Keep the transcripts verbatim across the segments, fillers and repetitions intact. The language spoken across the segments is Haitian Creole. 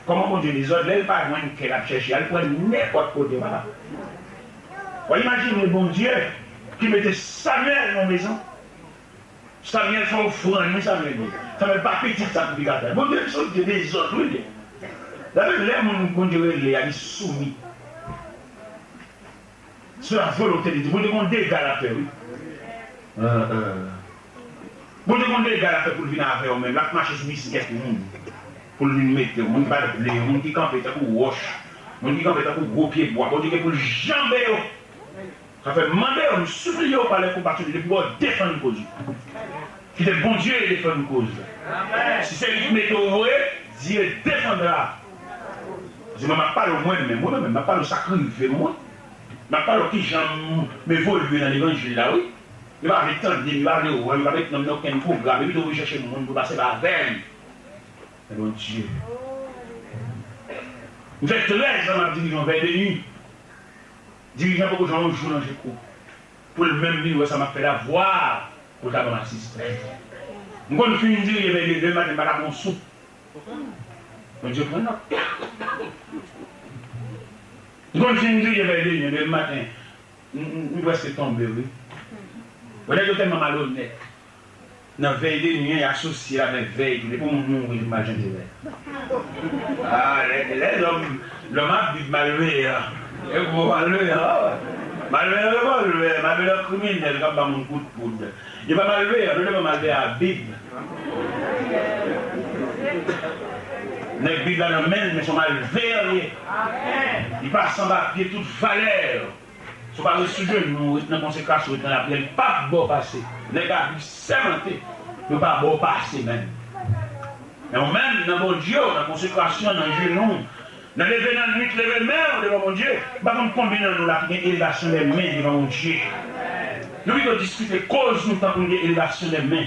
Kòman Bondye dezòd? Lè l pa jwenn kè l ap chèche a, l pran nenpòt kote, papa. W a imajine Bondye ki mete Samyèl nan mezon. Samyèl fè ofrann, wi, Samyèl di. Samyèl pa pitit sakrifikatè. Bondye se yon Dye dezòd, wi, li ye. Dayè, lè moun Bondye rele a, li soumi. Se la volonte de Dye. Bondye gen yon dega l ap fè, wi. Euh, euh. Bondye gen yon dega l ap fè pou l vin avè w menm. L ap mache sou biskèt moun. Pou l vin mete w. Moun ki pa t vle yo. Moun ki kanpe tankou wòch. Moun ki kanpe tankou gwo pye bwa. Bondye gen pou l janbe yo. Sa fè m mande w, m sipliye w pa lè konpasyon de Dye pou w defann koz ou. Kite Bondye defann koz ou. Si se li ki mete w vre, Dieu défendra. Paske mwen, m ap pale w mwen menm, mwen menm, m ap pale w sa k rive m, mwen. M ap pale w kijan m, m evolye nan levanjil la, wi. Yo pa vle tande m, yo pa vle wè m, yo pa met non m nan okenn pwogram, yo pito voye chèche moun pou pase pa avè m. Men Bondye. M fè trèz an m ap dirije yon vèy de nwi. Dirijan poko jwenn yon jou nan je kou pou l menm vin wè sa m ap fè la, vwa pou l ta ban m asistans. M konn fin dirije vèy de, de maten, m pa ka pran yon sou. Bondye pran nòt. M konn fin dirije vèy de, de maten, m, m, m prèske tonbe, wi. Bon, nèg yo tèlman malonèt. Nan vèy de nwi an, y asosye l avèk vèy tou. Depi yon moun mouri, li mal chante vèy. Ah, lè, lè lòm, lòm ap viv malveyan. E gwo malveyan, ah. Malveyan revòlvè, malveyan kriminèl k ap ba moun kout poud. Yo pa malveyan, nou te pa malveyan a Bib. Nèg Bib la nan men l, men se yon malveyan li ye. Li pa san papye tout valè. Si w pa ret sou jenou w, ret nan konsekrasyon, ret nan lapriyè, li p ap ba w pase. Nèg la vin sèmante, yo pa ba w pase menm. Men ou menm, nan Bondye w, nan konsekrasyon, nan jenou w, nan leve nan nwit, leve men w devan Bondye, m pa konn konbyen nan nou la ki gen elevasyon de men devan Bondye. Nou pito diskite koz nou tankou n gen elevasyon de men.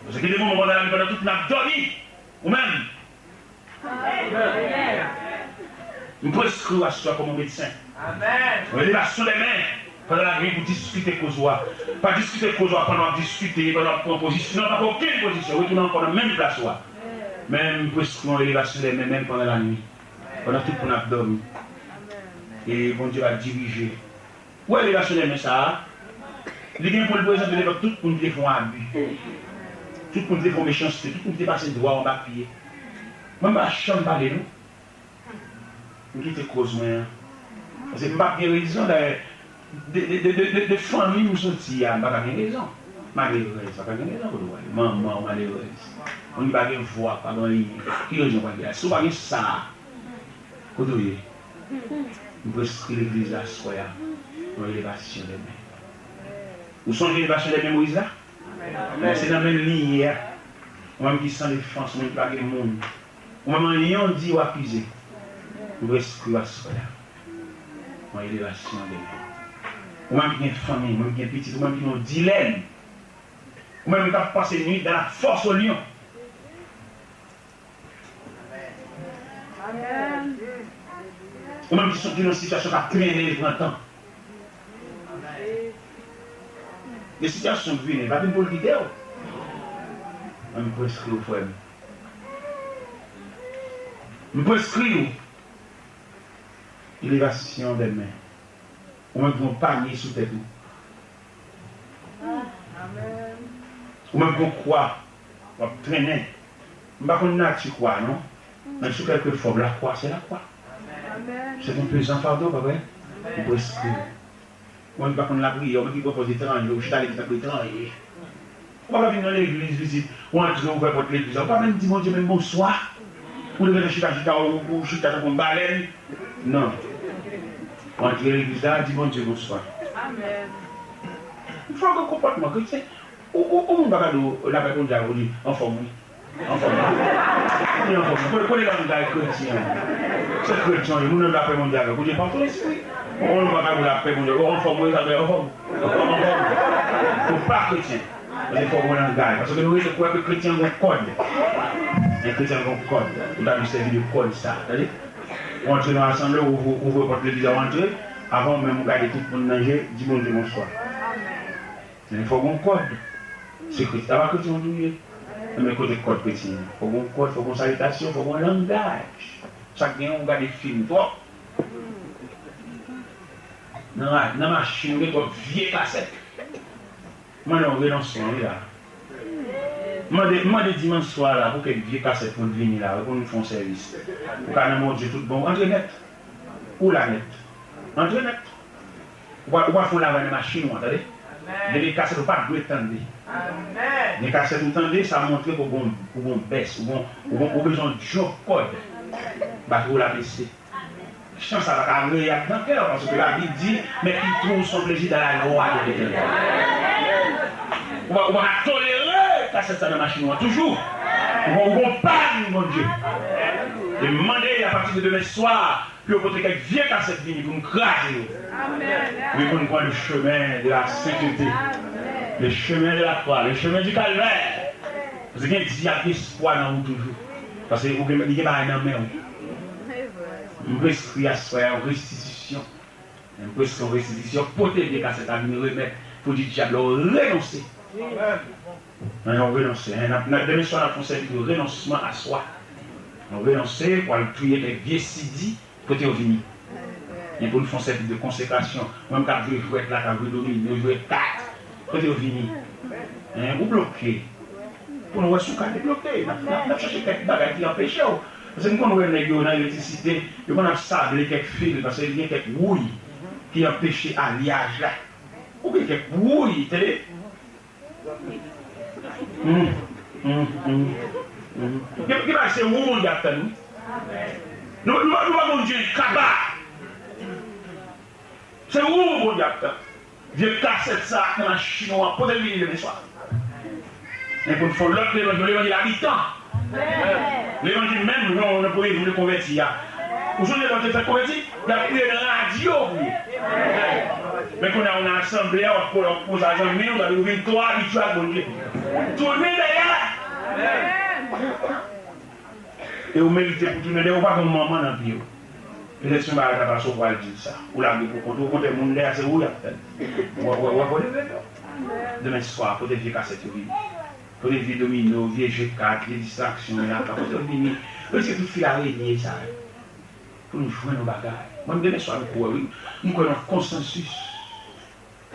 Paske gen de moman pandan lannwit, pandan tout n ap dòmi, ou menm, M preskri w aswè kòm yon medsen. Yon elevasyon de men pandan lannwit pou diskite koz ou a. Pa diskite koz ou a pandan w ap diskite, pandan w ap pran pozisyon. Non, pa pran okenn pozisyon. Retounen ankò nan menm plas ou a. Men m preskri yon elevasyon de men menm pandan lannwit. Pandan tout moun ap dòmi. E Bondye va dirije. Ou wè elevasyon de men sa a, li gen pou l prezante devan tout moun ki te fè yon abi. Tout moun ki te fè yon mechanste, tout moun ki te pase dwa anba pye. Mwen m pa janm pale non. M kite koz mwen an. Paske m p ap gen rezon dayè. De, de, de, de, de, de fanmi m soti a, m pa ka gen rezon. Malerèz, pa ka gen rezon kote w ale. Manman w malerèz. Moun ki pa gen vwa, pa gen anyen. Ki rezon w pral gen la? Si w pa gen sa, kote w ye? M preskri legliz la aswè a. Yon elevasyon de men. Ou sonje elevasyon de men Moyiz la? Men se nan men l li ye a. Ou menm ki san defans, ou menm ki pa gen moun. Ou menm anyen w di yo akize. M preskri w aswè a. Yon elevasyon de men. Ou menm ki gen fanmi, ou menm ki gen pitit, ou menm ki nan yon dilèm. Ou menm k ap pase nwit dans la fosse aux lions. Ou menm ki sot nan sitiyasyon k ap trennen, li pran tan. Gen sitiyasyon k vini, li pa vin pou l kite w. Mwen, m preskri w, frè m. M preskri w. Elevasyon de men. Ou menm ki gen yon panye sou tèt ou. Ou menm ki gen yon kwa w ap trennen. M pa konn nati kwa a non. Men sou kèlke fòm, lakwa se lakwa. Se yon pezan fado, pa vre? Ou preskri. Ou menm ki pa konn lapriyè, ou menm ki pran pòz etranje, ou chita legliz tankou etranje. Ou pa ka vin nan legliz vizit, ou antre, ou ouvè pòt legliz la, ou pa menm di Bondye menm bonswa. Ou leve nan chita, chita, ou, ou chita tankou yon balèn. Non. Ou antre legliz la, di Bondye bonswa. Amèn. Fò gen konpòtman kretyen. Ou, ou, ou moun pa ka di w lapè Bondye avè w, ou di anfòm wi. Anfòm wi. Ou di anfòm wi. Kote, kote langay kretyen an? Se kretyen, moun nan lapè Bondye avè w, ou di pa fè lespri. Ou, ou pa ka di w lapè Bondye, ou anfòm wi, sa vle anfòm. Anfòm. Ou pa kretyen. Paske fò w gen langay. Paske nou rete kwè ke kretyen gen kòd. Men kretyen gen kòd. Ou ta dwe sèvi de kòd sa. Tande? Ou antre nan asanble, ou ouvri, ouvri pòt legliz la, ou antre. Avan ou menm ou gade tout moun nan je, di Bondye bonswa. Men fò w gen kòd. Se kretyen. Apa kretyen ou ye? Men kote kòd kretin an? Fòk gon kòd, fòk gon salitasyon, fòk gon langaj. Sa k gen, ou gade fim twòp. Nan, nan machin, ou gen twòp vye kasèt. Mande yon renonsman, wi, la. Mande, mande dimanch swa la pou kèk vye kasèt pou l vini la, wi, pou nou fè yon sèvis. Ou ka nan Bondye tout bon, antre nèt. Ou la nèt. Antre nèt. Ou pa, ou pa fè yon lavay nan machin ou an, tande? Gen de kasèt ou pa dwe tande. Gen kasèt ou tande, sa montre ke ou gon, ou gon bès, ou gon, ou gon, ou bezwen yon djòk kòd. Batri w la bese. Chan sa pa ka reyèl nan kè w, paske Labib di, mais il trouve son plaisir dans la loi de l'Éternel. Ou pa, ou pa ka tolere kasèt sa nan machin ou an toujou. Ou gon, ou gon pa vin Bondye. E mande apati de demen swa, pou yo pote kèk vye kasèt vini pou n kraze yo. Wi, pou n pran le chemin de la sainteté, le chemin de la croix, le chemin du calvaire. Paske gen dyab gen espwa nan ou toujou. Paske ou gen, li gen bagay nan men ou. M preskri aswè a yon restitisyon. M preskri yon restitisyon. Pote vye kasèt la vin remèt pou di dyab la ou renonse. Nan yon renonse. Nan, nan demen swa, n ap fè yon sèvis de renonsman aswè. Yon renonse pou al touye kèk vye sidi. Kote yo vini? Men pou n fè yon sèvis de konsekrasyon. Mwen m k ap jwe jwèt la, k ap jwe domino, jwe kat. Kote yo vini? Hein, ou bloke. Pou nou wè si w ka debloke. N ap, n ap, n ap chèche kèk bagay ki anpeche w. Paske m konn wè nèg yo nan elektrisite, yo konn ap sable kèk fil, paske gen kèk wouy ki anpeche alyaj la. Ou gen kèk wouy, tande? Hum, hum, hum, hum. Gen, gen bagay se ou Bondye ap tann, wi. Nou, nou, nou pa Bondye kaba. Se ou Bondye ap tann. Vye kasèt sa ak nan machin ou an, pote l vini demen swa. Men pou n fè yon lòt levanjil, levanjil abitan. Levanjil menm, non, nan premye jou de konvèti a. Ou sonje lè w te fèk konvèti? Y ap kriye nan radyo pou yo. Men kounye a, ou nan asanble a, w ap ko-, w ap koze a zanmi w, w ap vin twò abitye ak Bondye. Tounen dèyè. E ou merite pou tounen dèyè, ou pa gen manman nan pye w. Petèt se yon bagay ta pase, ou pral di l sa. Ou lage pou kont ou, okontrè, moun dèyè a, se ou y ap tann. W ap, w ap, w ap wè. Demen swa, pote vye kasèt yo vini. Pote vye domino, vye je kat, vye distraksyon, vye laka, pote yo vini. Retire tout fil arenye sa yo. Pou nou jwenn yon bagay. Mwen, demen swa, m kwè, wi. M kwè nan konsansis.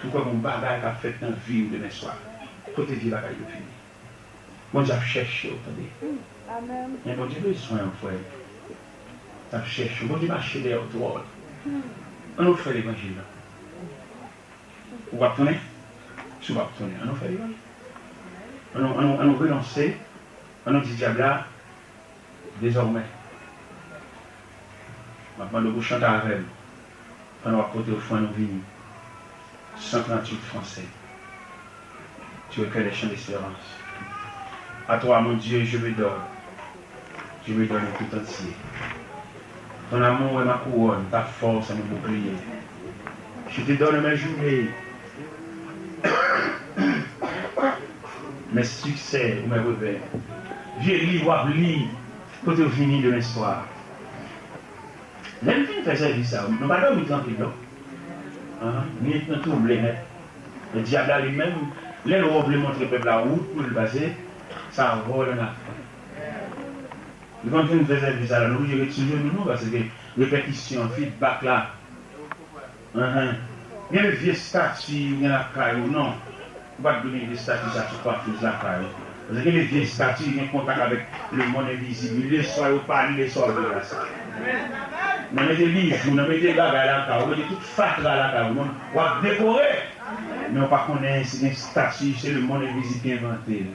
M kwè gon bagay k ap fèt nan vi w demen swa. Pote vye bagay yo vini. Bondye ap chèche w, tande. Men Bondye bezwen w, frè. L ap chèche w. Bondye mache dèyè w twò. Ann nou fè levanjil la. Ou p ap tounen? Si w p ap tounen, ann nou fè levanjil. Ann nou, ann nou, ann nou renonse. Ann nou di dyab la, dezòmè, m ap mande w pou w chante avè m pandan w ap pote ofrann ou vini. Cent trente-huit français. Tu es que les chants d'espérance. À toi, mon Dieu, je me donne. Je me donne tout entier. Ton amour est ma couronne, ta force est mon bouclier. Je te donne mes journées, mes succès ou mes revers. Vye liv w ap li, kote w vini demen swa. Lè n fin fè sèvis sa, nou pa dòmi trankil, non. An, nwit nan twouble nèt. Men dyab la, li menm, lè l wè w vle montre pèp la wout pou l pase, sa vòlè n ap fè. Li konn fin fè sèvis sa la, nou oblije ret sou jenou nou, paske repèkisyon, feedback la. Enhen. Gen de vye estati ou gen lakay ou, non. Ou pa t dwe gen vye estati sa sou kwafèz lakay ou. Paske gen de vye estati gen kontak avèk lemonn envizib. Li lè swa yo pa li, lè swa yo deplase. Nan mete bijou, nan mete bagay lakay ou, mete tout fatra lakay ou, non. W ap dekore. Men ou pa konnen si gen estati, se lemonn envizib ki envante l.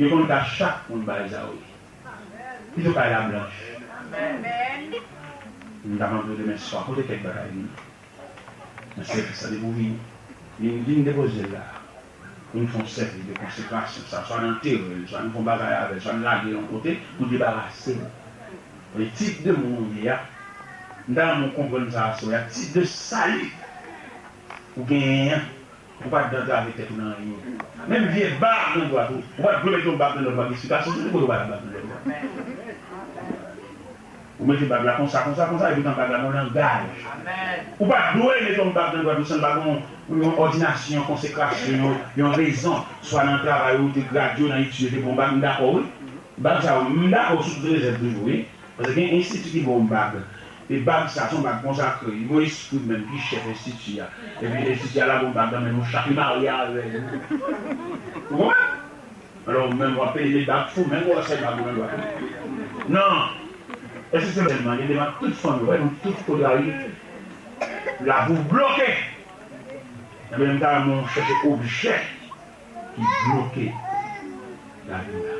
Yo konn ka chak moun bay sa, wi. Pito kay la blanch. M ta mande w demen swa, pote kèk bagay vini. Nan sèvis sa, depi w vini, vin, vin depoze l la. Pou nou fè yon sèvis de konsekrasyon sa, swa n antere l, swa nou fè yon bagay avè l, swa n lage l yon kote pou debarase l. E tip de moun ou ye a, m ta renmen w konprann sa aswè a, tip de sali ou genyen an, ou pa t dwe antrave tèt ou nan anyen. Menm vye bab nan dwèt ou, ou pa t dwe mete yon bab nan dwèt ou, pa gen eksplikasyon, se kote ou pa t bab nan dwèt ou. Ou mete bag la konsa, konsa, konsa, epi tan bag la gon langaj. Ou pa dwe mete yon bag nan dwèt ou san l pa gon yon òdinasyon, yon konsekrasyon, yon, yon rezon. Swa nan travay ou te gradye, nan etid ou te bon bag, m dakò wi. Bag sa yo, m dakò sou tout rezèv toujou wi. Paske gen enstiti ki ba w bag. E bag sa, se yon bag konsakre. Gon espri menm ki chèf enstiti a. Epi enstiti a lage yon bag nan men nou chak, li marye avè nou. Ou konprann? Alò, ou menm w ap peye de bag fou, menm w ap sèl bag ou nan dwèt ou. Non! E si se sèlman, gen devan tout fanmi, wè, nou tout kote la, wi. Lavi w bloke! Ebyen, m ta renmen w chèche objè ki bloke lavi w la.